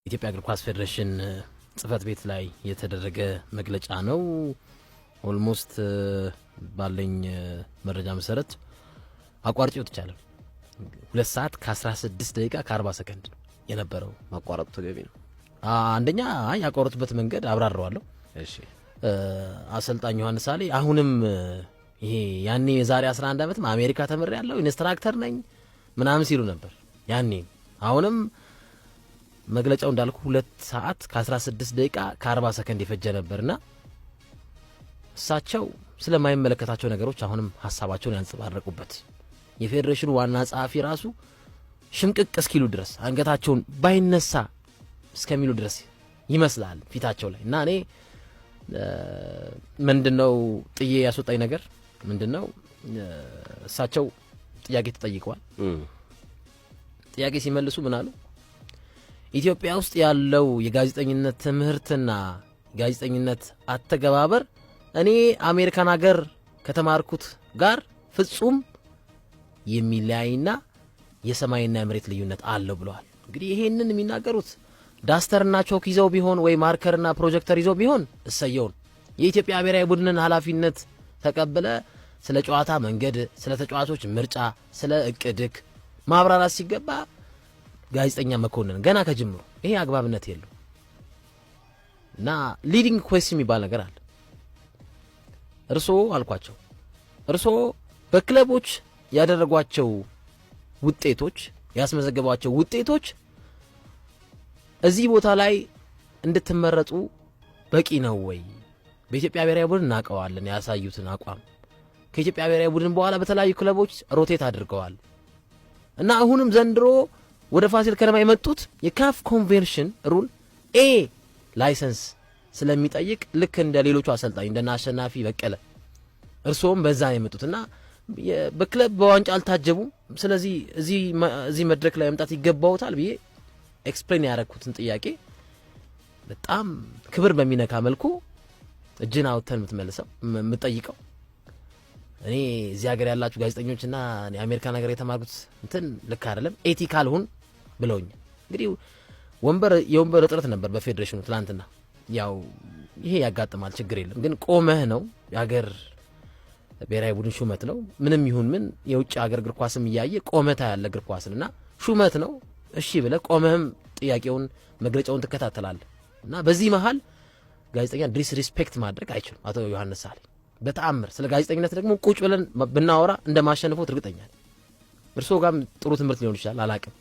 ኢትዮጵያ እግር ኳስ ፌዴሬሽን ጽህፈት ቤት ላይ የተደረገ መግለጫ ነው። Almost ባለኝ መረጃ መሰረት አቋርጬ ወጥቻለሁ። 2 ሰዓት ከ16 ደቂቃ ከ40 ሰከንድ ነው የነበረው። ማቋረጡ ተገቢ ነው። አንደኛ ያቋረጡበት መንገድ አብራረዋለሁ። እሺ። አሰልጣኝ ዮሐንስ ሳህሌ አሁንም ይሄ ያኔ የዛሬ 11 ዓመትም አሜሪካ ተምሬ ያለው instructor ነኝ ምናምን ሲሉ ነበር። ያኔ አሁንም መግለጫው እንዳልኩ 2 ሰዓት ከ16 ደቂቃ ከ40 ሰከንድ የፈጀ ነበርና እሳቸው ስለማይመለከታቸው ነገሮች አሁንም ሀሳባቸውን ያንጸባረቁበት፣ የፌዴሬሽኑ ዋና ጸሐፊ ራሱ ሽምቅቅ እስኪሉ ድረስ፣ አንገታቸውን ባይነሳ እስከሚሉ ድረስ ይመስላል ፊታቸው ላይ። እና እኔ ምንድነው ጥዬ ያስወጣኝ ነገር ምንድነው? እሳቸው ጥያቄ ተጠይቀዋል። ጥያቄ ሲመልሱ ምን አሉ? ኢትዮጵያ ውስጥ ያለው የጋዜጠኝነት ትምህርትና ጋዜጠኝነት አተገባበር እኔ አሜሪካን ሀገር ከተማርኩት ጋር ፍጹም የሚለያይና የሰማይና የመሬት ልዩነት አለው ብለዋል። እንግዲህ ይሄንን የሚናገሩት ዳስተርና ቾክ ይዘው ቢሆን ወይ marker ና ፕሮጀክተር ይዘው ቢሆን እሰየውን። የኢትዮጵያ ብሔራዊ ቡድንን ኃላፊነት ተቀብለ ስለ ጨዋታ መንገድ፣ ስለ ተጫዋቾች ምርጫ፣ ስለ እቅድክ ማብራራት ሲገባ ጋዜጠኛ መኮንን ገና ከጅምሩ ይሄ አግባብነት የለው። እና leading question የሚባል ነገር አለ። እርስዎ አልኳቸው፣ እርስዎ በክለቦች ያደረጓቸው ውጤቶች፣ ያስመዘገቧቸው ውጤቶች እዚህ ቦታ ላይ እንድትመረጡ በቂ ነው ወይ? በኢትዮጵያ ብሔራዊ ቡድን እናውቀዋለን ያሳዩትን አቋም። ከኢትዮጵያ ብሔራዊ ቡድን በኋላ በተለያዩ ክለቦች rotate አድርገዋል እና አሁንም ዘንድሮ ወደ ፋሲል ከነማ የመጡት የካፍ convention rule A license ስለሚጠይቅ ልክ እንደ ሌሎቹ አሰልጣኝ እንደነ አሸናፊ በቀለ እርስዎም በዛ ነው የመጡት እና በክለብ በዋንጫ አልታጀቡም። ስለዚህ እዚህ መድረክ ላይ መምጣት ይገባውታል ብዬ explain ያደረግኩትን ጥያቄ በጣም ክብር በሚነካ መልኩ እጅን አውጥተን የምትመልሰው፣ የምትጠይቀው፣ እኔ እዚህ ሀገር ያላችሁ ጋዜጠኞችና የአሜሪካን ሀገር የተማርኩት እንትን ልክ አይደለም፣ ethical ሁን ብለውኛል። እንግዲህ የወንበር እጥረት ነበር በፌዴሬሽኑ ትላንትና። ያው ይሄ ያጋጥማል፣ ችግር የለም። ግን ቆመህ ነው፣ የሀገር ብሔራዊ ቡድን ሹመት ነው። ምንም ይሁን ምን የውጭ ሀገር እግር ኳስም እያየ ቆመህ ታያለህ እግር ኳስን እና ሹመት ነው። እሺ ብለህ ቆመህም ጥያቄውን መግለጫውን ትከታተላለህ እና በዚህ መሀል ጋዜጠኛ disrespect ማድረግ አይችሉም አቶ ዮሐንስ ሳህሌ በተአምር። ስለ ጋዜጠኝነት ደግሞ ቁጭ ብለን ብናወራ እንደማሸንፎት እርግጠኛ ነኝ። እርስዎ ጋርም ጥሩ ትምህርት ሊሆን ይችላል፣ አላቅም።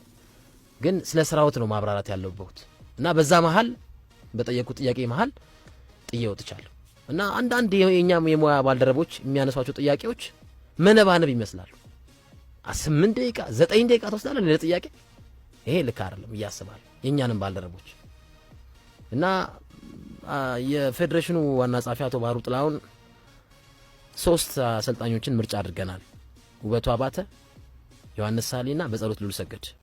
ግን ስለ ስራዎት ነው ማብራራት ያለብዎት እና በዛ መሀል በጠየቁት ጥያቄ መሀል ጥዬ ወጥቻለሁ። እና አንዳንድ የእኛም የሙያ ባልደረቦች የሚያነሷቸው ጥያቄዎች መነባነብ ይመስላሉ። 8 ደቂቃ፣ 9 ደቂቃ ትወስዳለህ ለጥያቄ፣ ይሄ ልክ አይደለም እያስባል የእኛንም ባልደረቦች። እና የፌዴሬሽኑ ዋና ጸሐፊ አቶ ባህሩ ጥላሁን ሶስት አሰልጣኞችን ምርጫ አድርገናል። ውበቱ አባተ፣ ዮሐንስ ሳህሌና በጸሎት ልዑልሰገድ።